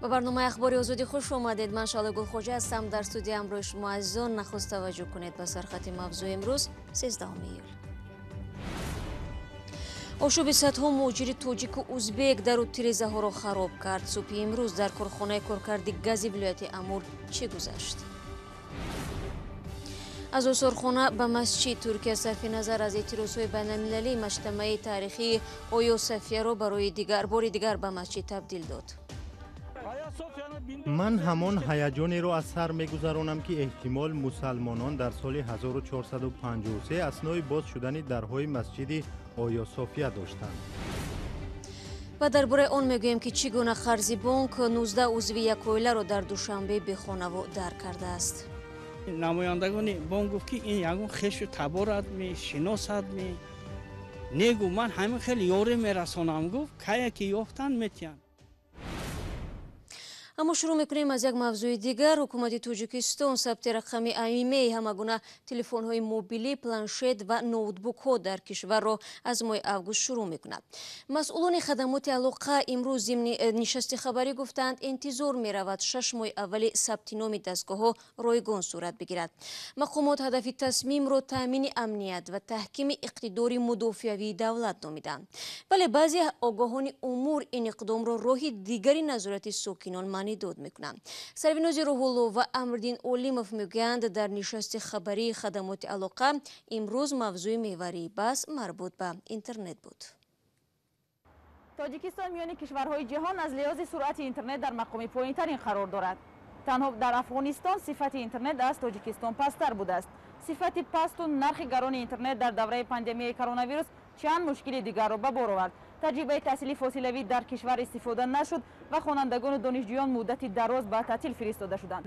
Ба барномаи Ахбори Озодӣ хуш омадед. Ман Шаҳло Гулхоҷа ҳастам. Дар студия ҳамроҳи шумо азизон. Нахуст таваҷҷӯҳ кунед ба сархати мавзӯи имрӯз, 13 июл. Ошӯби садҳо муҳоҷири тоҷику узбек дару тирезаҳоро хароб кард. Субҳи имрӯз дар корхонаи коркарди гази вилояти Амур чӣ гузашт? Аз осорхона ба масҷид. Туркия сарфи назар аз эътирозҳои байналмилалӣ маҷтамаи таърихии Оё Софияро барои дигар бори дигар ба масҷид табдил дод. Ман ҳамон ҳаяҷонеро аз сар мегузаронам, ки эҳтимол мусалмонон дар соли 1453 аснои боз шудани дарҳои масҷиди Оё София доштанд. Ва дар бораи он мегӯем, ки чӣ гуна қарзи бонк 19 узви як оиларо дар Душанбе бехонаву дар кардааст. Намояндагони бонк гуфт, ки ин ягон хешу таборат ми, шиносат ми негу, ман ҳамин хел ёрӣ мерасонам, гуфт, кая ки ёфтанд, метиҳанд. Аммо шурӯъ мекунем аз як мавзӯи дигар. Ҳукумати Тоҷикистон сабти рақами IMEI ҳама гуна телефонҳои мобилӣ, планшет ва ноутбукҳо дар кишварро аз моҳи август шурӯъ мекунад. Масъулони хадамоти алоқа имрӯз зимни нишасти хабарӣ гуфтанд, интизор меравад 6 моҳи аввали сабти номи дастгоҳҳо ройгон сурат бигирад. Мақомот ҳадафи тасмимро таъмини амният ва таҳкими иқтидори мудофиавии давлат номиданд. Вале баъзе огоҳони умур ин иқдомро роҳи дигари назорати сокинон дод мекунанд. Сарвинози Рӯҳулло ва Амрдин Олимов мегӯянд, дар нишасти хабарии хадамоти алоқа имрӯз мавзӯи меҳварии баҳс марбут ба интернет буд. Тоҷикистон миёни кишварҳои ҷаҳон аз лиҳози суръати интернет дар мақоми поинтарин қарор дорад. Танҳо дар Афғонистон сифати интернет аз Тоҷикистон пасттар будааст. Сифати пасту нархи гарони интернет дар давраи пандемияи коронавирус чанд мушкили дигарро ба бор овард. Таҷрибаи таҳсили фосилавӣ дар кишвар истифода нашуд ва хонандагону донишҷӯён муддати дароз ба таътил фиристода шуданд.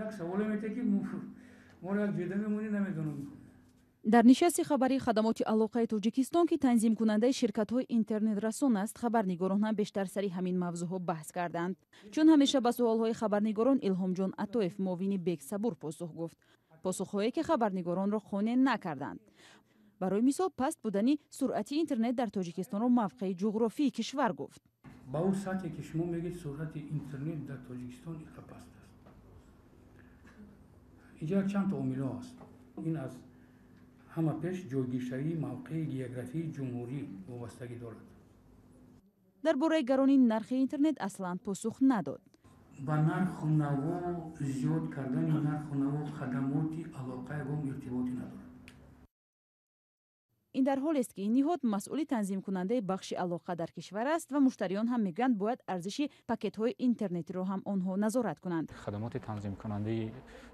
Дар нишасти хабарии хадамоти алоқаи Тоҷикистон, ки танзимкунандаи ширкатҳои интернетрасон аст, хабарнигорон ҳам бештар сари ҳамин мавзӯъҳо баҳс карданд. Чун ҳамеша ба суолҳои хабарнигорон Илҳомҷон Атоев, муовини Бек Сабур, посух гуфт. Посухҳое, ки хабарнигоронро қонеъ накарданд. Барои мисол, паст будани суръати интернет дар Тоҷикистонро мавқеи ҷуғрофии кишвар гуфт. Ба ӯ сатҳе, ки шумо мегӯед, суръати интернет дар Тоҷикистон инқа паст аст. Инҷа якчанд то омилҳо аст. Ин аз ҳама пеш ҷойгиршавии мавқеи географии ҷумҳурӣ вобастагӣ дорад. Дар бораи гаронии нархи интернет аслан посух надод. Ба нарху наво, зиёд кардани нарху наво хадамоти алоқа ягон иртиботӣ надорад. Ин дар ҳолест, ки ин ниҳод масъули танзимкунандаи бахши алоқа дар кишвар аст ва муштариён ҳам мегӯянд, бояд арзиши пакетҳои интернетиро ҳам онҳо назорат кунанд. Хадамоти танзимкунандаи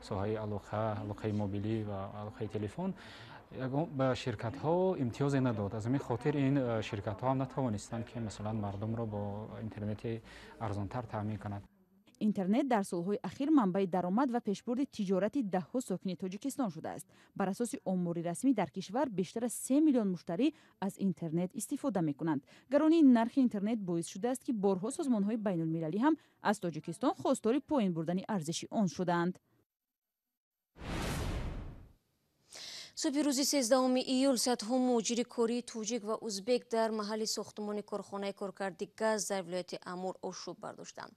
соҳаи алоқа, алоқаи мобилӣ ва алоқаи телефон ба ширкатҳо имтиёзе надод. Аз ҳамин хотир ин ширкатҳо ҳам натавонистанд, ки масалан мардумро бо интернети арзонтар таъмин кунанд. Интернет дар солҳои ахир манбаи даромад ва пешбурди тиҷорати даҳҳо сокини Тоҷикистон шудааст. Бар асоси омори расмӣ, дар кишвар бештар аз 3 миллион муштарӣ аз интернет истифода мекунанд. Гаронии нархи интернет боис шудааст, ки борҳо созмонҳои байнулмилалӣ ҳам аз Тоҷикистон хостори поин бурдани арзиши он шудаанд. Субҳи рӯзи 13 июл садҳо муҳоҷири кории тоҷик ва узбек дар маҳалли сохтмони корхонаи коркарди газ дар вилояти Амур ошӯб бардоштанд.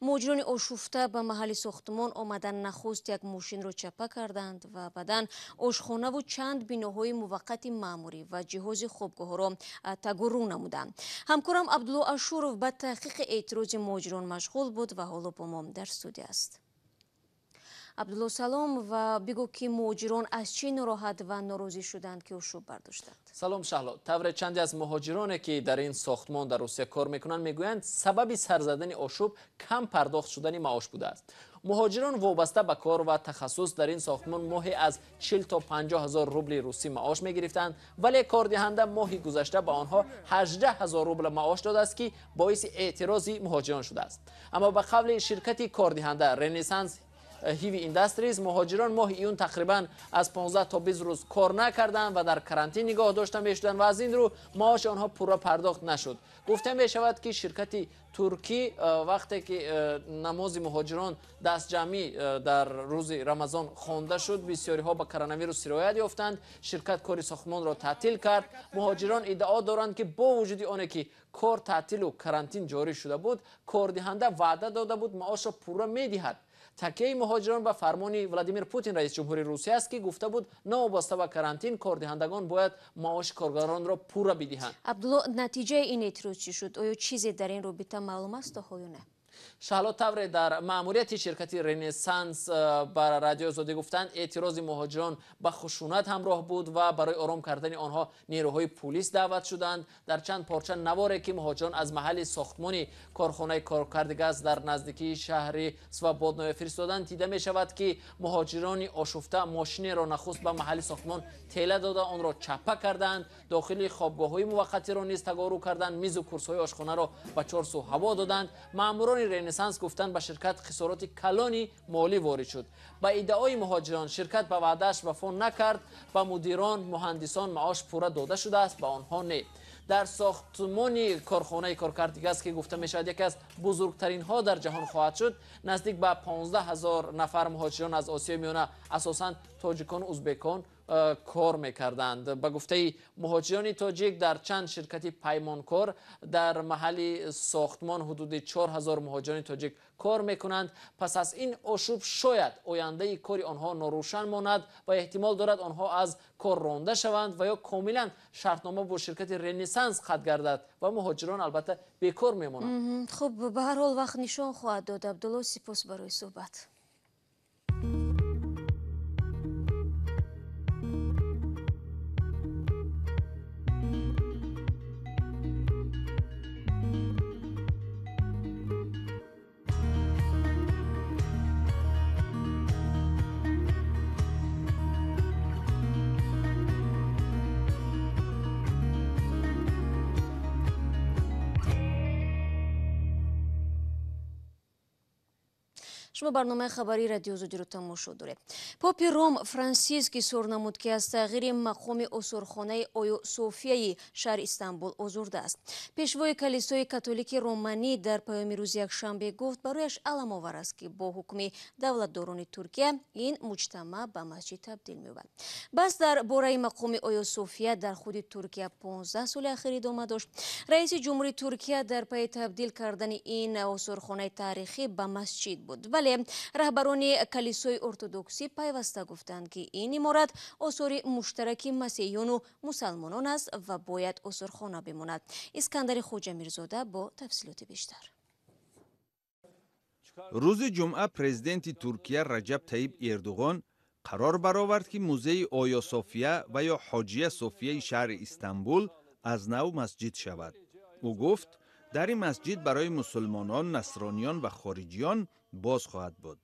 Муҳоҷирони ошуфта ба маҳалли сохтмон омадан нахуст як мошинро чапа карданд ва баъдан ошхонаву чанд биноҳои муваққати маъмурӣ ва ҷиҳози хобгоҳҳоро тагуррӯ намуданд. Ҳамкорам Абдулло Ашуров ба таҳқиқи эътирози муҳоҷирон машғул буд ва ҳоло бо мо дар студия аст. Абдулло, салом, ва бигӯ, ки муҳоҷирон аз чӣ нороҳат ва норозӣ шуданд, ки ошӯб бардоштанд? Салом, Шаҳло. Тавре чанде аз муҳоҷироне, ки дар ин сохтмон дар Русия кор мекунанд, мегӯянд, сабаби сар задани ошӯб кам пардохт шудани маош будааст. Муҳоҷирон вобаста ба кор ва тахассус дар ин сохтмон моҳе аз 40 то 50 ҳазор рубли русӣ маош мегирифтанд, вале кордиҳанда моҳи гузашта ба онҳо 18 ҳазор рубл маош додааст, ки боиси эътирози муҳоҷирон шудааст. Аммо ба қавли ширкати кордиҳанда Ренессанс Heavy Industries. Муҳоҷирон моҳи июн тақрибан аз 15 то 20 рӯз кор накарданд ва дар карантин нигоҳ дошта мешуданд ва аз ин рӯ маоши онҳо пурра пардохт нашуд. Гуфта мешавад, ки ширкати туркӣ вақте ки намози муҳоҷирон дастҷамъӣ дар рӯзи Рамазон хонда шуд, бисёриҳо ба коронавирус сироят ёфтанд. Ширкат кори сохтмонро таътил кард. Муҳоҷирон иддао доранд, ки бо вуҷуди оне ки кор таътилу карантин ҷорӣ шуда буд, кордиҳанда ваъда дода буд маошро пурра медиҳад. Такияи муҳоҷирон ба фармони Владимир Путин, раиси ҷумҳури Русия аст, ки гуфта буд, новобаста ба карантин кордиҳандагон бояд маоши коргаронро пурра бидиҳанд. Абдулло, натиҷаи ин эътироз чӣ шуд? Оё чизе дар ин робита маълум аст то ҳол ё не? Шаҳло, тавре дар маъмурияти ширкати Ренессанс ба Радиои Озодӣ гуфтанд, эътирози муҳоҷирон ба хушунат ҳамроҳ буд ва барои ором кардани онҳо нерӯҳои пулис даъват шуданд. Дар чанд порча наворе, ки муҳоҷирон аз маҳалли сохтмони корхонаи коркарди газ дар наздикии шаҳри Свободное фиристоданд, дида мешавад, ки муҳоҷирони ошуфта мошинеро нахуст ба маҳалли сохтмон тела дода, онро чаппа карданд, дохили хобгоҳҳои муваққатиро низ тагору карданд, мизу курсҳои ошхонаро ба чор сӯ ҳаво доданд. Маъмурони Ренессанс гуфтанд, ба ширкат хисороти калони молӣ ворид шуд. Ба иддаои муҳоҷирон, ширкат ба ваъдааш вафо накард, ба мудирон, муҳандисон маош пурра дода шудааст, ба онҳо не. Дар сохтмони корхонаи коркарди газ, ки гуфта мешавад яке аз бузургтаринҳо дар ҷаҳон хоҳад шуд, наздик ба 15 ҳазор нафар муҳоҷирон аз Осиёи Миёна, асосан тоҷикону узбекон, кор мекарданд. Ба гуфтаи муҳоҷирони тоҷик, дар чанд ширкати паймонкор дар маҳалли сохтмон ҳудуди 4000 муҳоҷирони тоҷик кор мекунанд. Пас аз ин ошӯб шояд ояндаи кори онҳо норӯшан монад ва эҳтимол дорад онҳо аз кор ронда шаванд ва ё комилан шартнома бо ширкати Ренессанс қатъ гардад ва муҳоҷирон албатта бекор мемонанд. Хуб, ба ҳар ҳол вақт нишон хоҳад дод. Абдулло, сипос барои суҳбат. Шумо барномаи хабарии Радиои Озодиро тамошо доред. Попи Ром Франсиск изҳор намуд, ки аз тағйири мақоми осорхонаи Оё Софияи шаҳри Истанбул озурда аст. Пешвои калисои католики романӣ дар паёми рӯзи якшанбе гуфт, барояш аламовар аст, ки бо ҳукми давлатдорони Туркия ин муҷтамаъ ба масҷид табдил меёбад. Баҳс дар бораи мақоми Оё София дар худи Туркия 15 соли ахир идома дошт. Раиси ҷумҳури Туркия дар пайи табдил кардани ин осорхонаи таърихӣ ба масҷид буд. Вале раҳбарони калисои ортодоксӣ пайваста гуфтанд, ки ин иморат осори муштараки масеҳиёну мусалмонон аст ва бояд осорхона бимонад. Искандари Хоҷамирзода бо тафсилоти бештар. Рӯзи ҷумъа президенти Туркия Раҷаб Таиб Эрдуғон қарор баровард, ки музеи Оё София ва ё Ҳоҷия Софияи шаҳри Истанбул аз нав масҷид шавад. Ӯ гуфт, дар ин масҷид барои мусулмонон, насрониён ва хориҷиён боз хоҳад буд.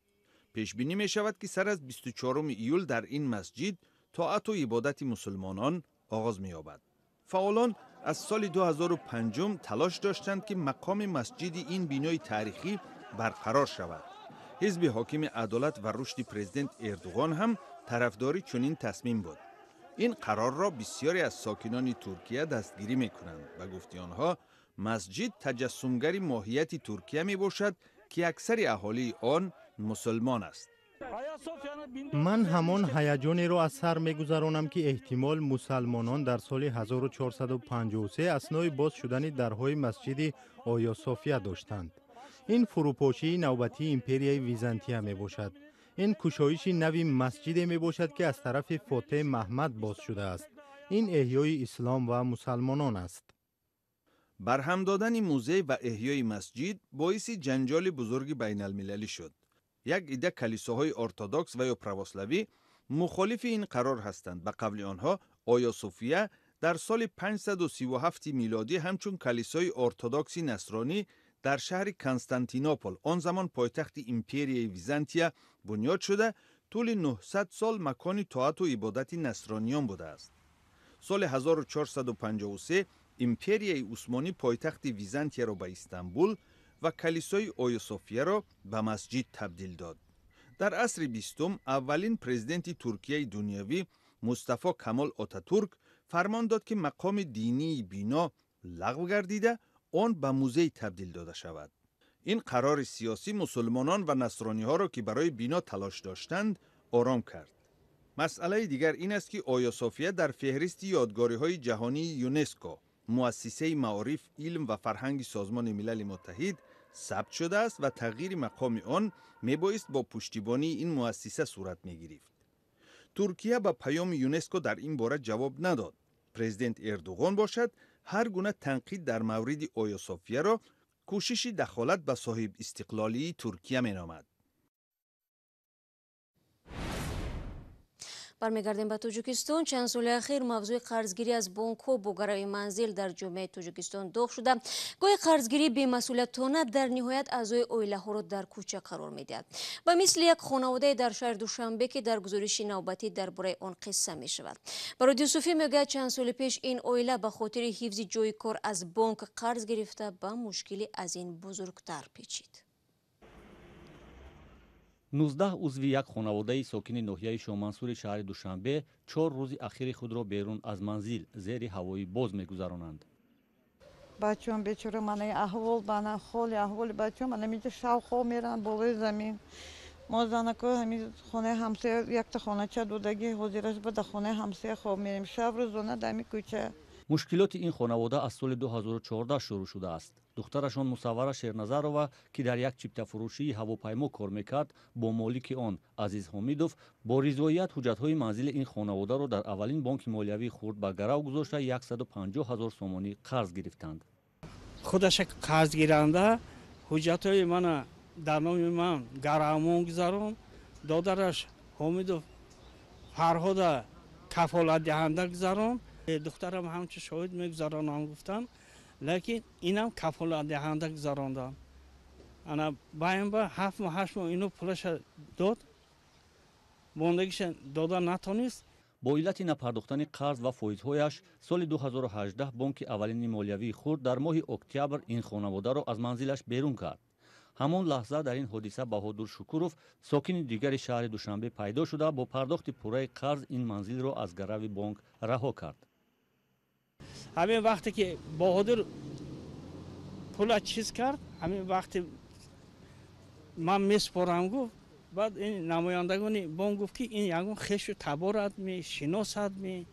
Пешбинӣ мешавад, ки сар аз 24 июл дар ин масҷид тоату ибодати мусулмонон оғоз меёбад. Фаъолон аз соли 2005 талош доштанд, ки мақоми масҷиди ин бинои таърихӣ барқарор шавад. Ҳизби ҳокими Адолат ва рушди президент Эрдуғон ҳам тарафдори чунин тасмим буд. Ин қарорро бисёре аз сокинони Туркия дастгирӣ мекунанд. Ба гуфти онҳо, масҷид таҷассумгари моҳияти Туркия мебошад, ки аксари аҳолии он мусулмон аст. Ман ҳамон ҳаяҷонеро аз сар мегузаронам, ки эҳтимол мусалмонон дар соли 1453 аснои боз шудани дарҳои масҷиди Оё София доштанд. Ин фурӯпошии навбатии империяи Византия мебошад. Ин кушоиши нави масҷиде мебошад, ки аз тарафи Фотеҳ Маҳмад боз шудааст. Ин эҳёи ислом ва мусалмонон аст. Барҳам додани музей ва эҳёи масҷид боиси ҷанҷоли бузурги байналмилалӣ шуд. Як идда калисоҳои ортодокс ва ё православӣ мухолифи ин қарор ҳастанд. Ба қавли онҳо, Оё София дар соли 537 милодӣ ҳамчун калисои ортодокси насронӣ дар шаҳри Константинопол, он замон пойтахти империяи Византия, бунёд шуда, тӯли 900 сол макони тоату ибодати насрониён будааст. Соли 1453 империяи Усмонӣ пойтахти Византияро ба Истанбул ва калисои Оё Софияро ба масҷид табдил дод. Дар асри бистум аввалин президенти Туркияи дунявӣ Мустафо Камол Отатурк фармон дод, ки мақоми динии бино лағв гардида, он ба музей табдил дода шавад. Ин қарори сиёсӣ мусулмонон ва насрониҳоро, ки барои бино талош доштанд, ором кард. Масъалаи дигар ин аст, ки Оё София дар феҳристи ёдгориҳои ҷаҳонии ЮНЕСКО, муассисаи маориф, илм ва фарҳанги Созмони Милали Муттаҳид, сабт шудааст ва тағйири мақоми он мебоист бо пуштибонии ин муассиса сурат мегирифт. Туркия ба паёми ЮНЕСКО дар ин бора ҷавоб надод. Президент Эрдуғон бошад, ҳар гуна танқид дар мавриди Оё Софияро кӯшиши дахолат ба соҳибистиқлолии Туркия меномад. Бармегардем ба Тоҷикистон. Чанд соли ахир мавзӯи қарзгирӣ аз бонкҳо бо гарави манзил дар ҷомеаи Тоҷикистон доғ шуда. Гоҳе қарзгирӣ бемасъулиятона дар ниҳоят аъзои оилаҳоро дар кӯча қарор медиҳад. Ба мисли як хонаводае дар шаҳри Душанбе, ки дар гузориши навбатӣ дар бораи он қисса мешавад. Бароди Юсуфӣ мегӯяд, чанд соли пеш ин оила ба хотири ҳифзи ҷойи кор аз бонк қарз гирифта, ба мушкили аз ин бузургтар печид. 19 узви як хонаводаи сокини ноҳияи Шомансури шаҳри Душанбе 4 рӯзи ахири худро берун аз манзил зери ҳавои боз мегузаронанд. Бачаам бечора, мана аҳвол, мана холи аҳволи бачаам, мана миҷа шав хоб меранд болои замин. Мо занако ҳамин хонаи ҳамсоя якта хонача додагӣ, ҳозираш ба дар хонаи ҳамсоя хоб мерем. Шав рӯзона дар ҳамин кӯча. Мушкилоти ин хонавода аз соли 2014 шурӯъ шудааст. Духтарашон Мусаввара Шерназарова, ки дар як чиптафурӯшии ҳавопаймо кор мекард, бо молики он Азиз Ҳомидов бо ризоият ҳуҷҷатҳои манзили ин хонаводаро дар аввалин бонки молиявии хурд ба гарав гузошта 150 ҳазор сомонӣ қарз гирифтанд. Худаша қарзгиранда ҳуҷҷатҳои мана дар номи ман гаравмон гузарон, додараш Ҳомидов Фарҳода кафолатдиҳанда гузарон. Духтарам ҳамчун шоҳид мегузаронам гуфтам, лекин инам кафолатдиҳанда гузарондам. Ана баёнба 7 моҳ 8 моҳ ино пулаша дод, мондагиша дода натонист. Бо иллати напардохтани қарз ва фоизҳояш соли 2018 бонки аввалини молиявии хурд дар моҳи октябр ин хонаводаро аз манзилаш берун кард. Ҳамон лаҳза дар ин ҳодиса Баҳодур Шукуров, сокини дигари шаҳри Душанбе, пайдо шуда, бо пардохти пурраи қарз ин манзилро аз гарави бонк раҳо кард. Ҳамин вақте ки Баҳодур пула чиз кард, ҳамин вақте ман месупорам гуфт, баъд ин намояндагони бонк гуфт, ки ин ягон хешу таборат ми, шиносат ми.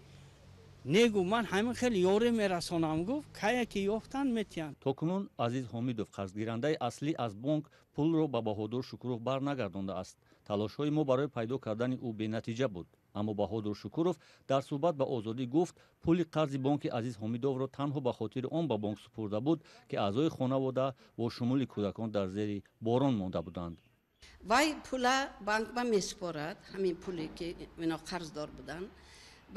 Не, гуфт, ман ҳамин хел ёрӣ мерасонам, гуфт, кая ки ёфтан метиҳанд. То кунун Азиз Ҳомидов, қарзгирандаи аслӣ аз бонк, пулро ба Баҳодур Шукуров барнагардондааст. Талошҳои мо барои пайдо кардани ӯ бенатиҷа буд. Аммо Баҳодур Шукуров дар суҳбат ба Озодӣ гуфт, пули қарзи бонки Азиз Ҳомидовро танҳо ба хотири он ба бонк супурда буд, ки аъзои хонавода бо шумули кӯдакон дар зери борон монда буданд. Вай пула банк ба месупорад, ҳамин пуле ки ино қарздор буданд.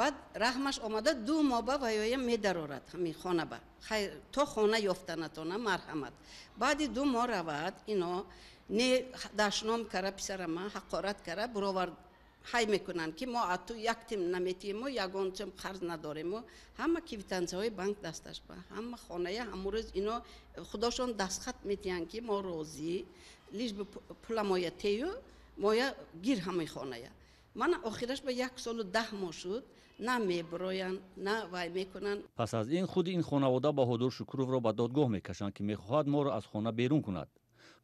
Баъд раҳмаш омада 2 моҳ ба ваёя медарорад ҳамин хона ба. Хайр, то хона ёфтанатона марҳамат. Баъди 2 моҳ равад, ино не дашном кара писарама, ҳақорат кара, буровард ҳай мекунанд, ки мо аз ту як тим наметиҳему, ягон тим қарз надорему. Ҳама квитансияҳои банк дасташ ба, ҳама хоная ҳамун рӯз ино худошон дастхат метиҳанд, ки мо розӣ, лиш пула моя тею, моя гир ҳамаи хоная. Мана охираш ба 1 солу 10 моҳ шуд, на меброянд, на вай мекунанд. Пас аз ин худи ин хонавода Баҳодур Шукуровро ба додгоҳ мекашанд, ки мехоҳад моро аз хона берун кунад.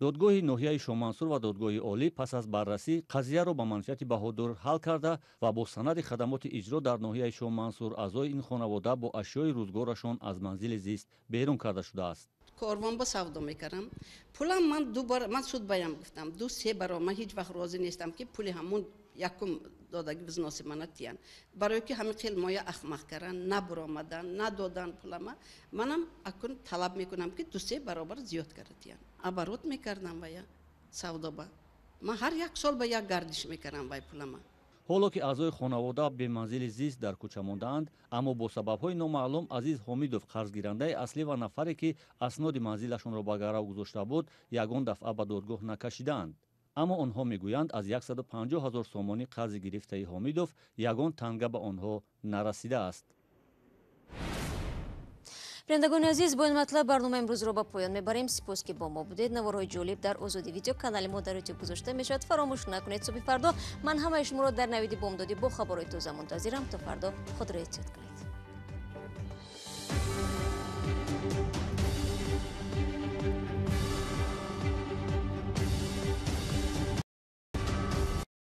Додгоҳи ноҳияи Шомансур ва додгоҳи олӣ пас аз баррасӣ қазияро ба манфиати Баҳодур ҳал карда ва бо санади хадамоти иҷро дар ноҳияи Шомансур аъзои ин хонавода бо ашёи рӯзгорашон аз манзили зист берун карда шудааст. Корвон ба савдо мекардам. Пулам ман ду бор, ман суд баям гуфтам, 2-3 баро ман ҳеҷ вақт розӣ нестам, ки пули ҳамун якум додаги взноси мана тиян. Барои ки ҳамин хел моя ахмақ каран, набуромадан, надодан пулама, манам акун талаб мекунам, ки 2-3 баробар зиёд кара тиян. Оборот мекардам вая савдоба. Ман ҳар як сол ба як гардиш мекардам вай пулама. Ҳоло ки аъзои хонавода беманзили зист дар кӯча мондаанд, аммо бо сабабҳои номаълум Азиз Ҳомидов, қарзгирандаи аслӣ ва нафаре, ки асноди манзилашонро ба гарав гузошта буд, ягон дафъа ба додгоҳ накашидаанд. Аммо онҳо мегӯянд, аз 150 ҳазор сомонӣ қарзи гирифтаи Ҳомидов ягон танга ба онҳо нарасидааст. Бинандагони азиз, бо ин матлаб барномаи имрӯзро ба поён мебарем. Сипос, ки бо мо будед. Наворҳои ҷолиб дар Озодӣ Видео, канали мо дар Ютуб гузошта мешавад. Фаромӯш накунед, субҳи фардо ман ҳамаи шуморо дар Навиди Бомдодӣ бо хабарҳои тоза мунтазирам. То фардо худро эҳтиёт кунед.